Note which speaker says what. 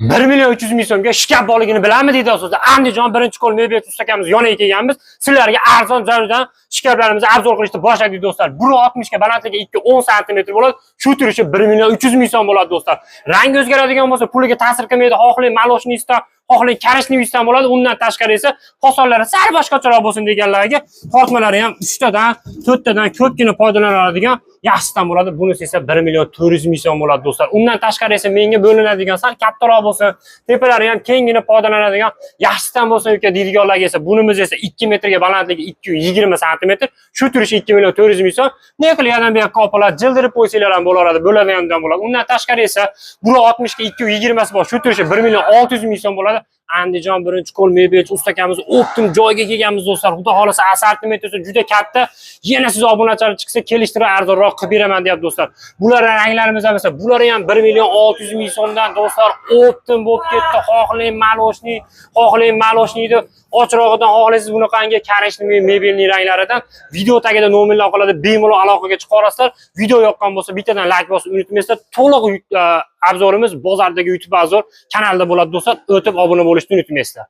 Speaker 1: 1 million 300 ming so'mga shkaf borligini bilamidi deydi do'stlar. Andijon birinchi qo'l mebel ustakamiz yoniga kelganmiz. Sizlarga arzon zarurdan shkaflarimizni обзор qilishni boshladik do'stlar. 1.60 ga balandligi 2.10 sm bo'ladi. Shu turishi 1 million 300 ming so'm bo'ladi do'stlar. Rang o'zgaradigan bo'lsa puliga ta'sir qilmaydi. Xohlang молочный sidan, xohlang коричневый sidan bo'ladi. Undan tashqari esa fasonlari sal boshqacharoq bo'lsin deganlarga tortmalari ham 3 tadan, 4 tadan ko'pgina foydalanadigan yaxshisidan bo'ladi. Bunisi esa 1 million 400 ming so'm bo'ladi do'stlar. Undan tashqari esa menga bo'linadigan sal kattaroq bo'lsin, tepalari ham kenggina foydalanadigan yaxshisidan bo'lsin uka deydiganlarga esa bunimiz esa 2 metrga balandligi 220 sm. Shu turishi 2 million 400 ming so'm. Ne qilgandan bu yoqqa olib jildirib qo'ysanglar ham bo'laveradi, bo'ladigandan bo'ladi. Undan tashqari esa 1.60 ga 220 bor. Shu turishi 1 million 600 ming so'm bo'ladi. Andijon birinchi qo'l mebelchi ustakamiz оптом joyga kelganmiz do'stlar. Xudo xolasa assortimenti juda katta. Yana siz obunachilar chiqsa kelishtirib arzonroq qilib beraman deyapti do'stlar. Bular ranglarimiz ham esa bular ham 1 million 600 ming so'mdan do'stlar оптом bo'lib ketdi. Xohlang молочный, xohlang молочный ni ochrog'idan, xohlaysiz bunaqangi коричневый мебельный ranglaridan video tagida nomerlar qoladi. Bemalol aloqaga chiqa olasizlar. Video yoqqan bo'lsa bittadan like bosib unutmaysizlar. To'liq обзор imiz bozordagi YouTube обзор kanalida bo'ladi do'stlar. O'tib obuna bo'lishni unutmaysizlar.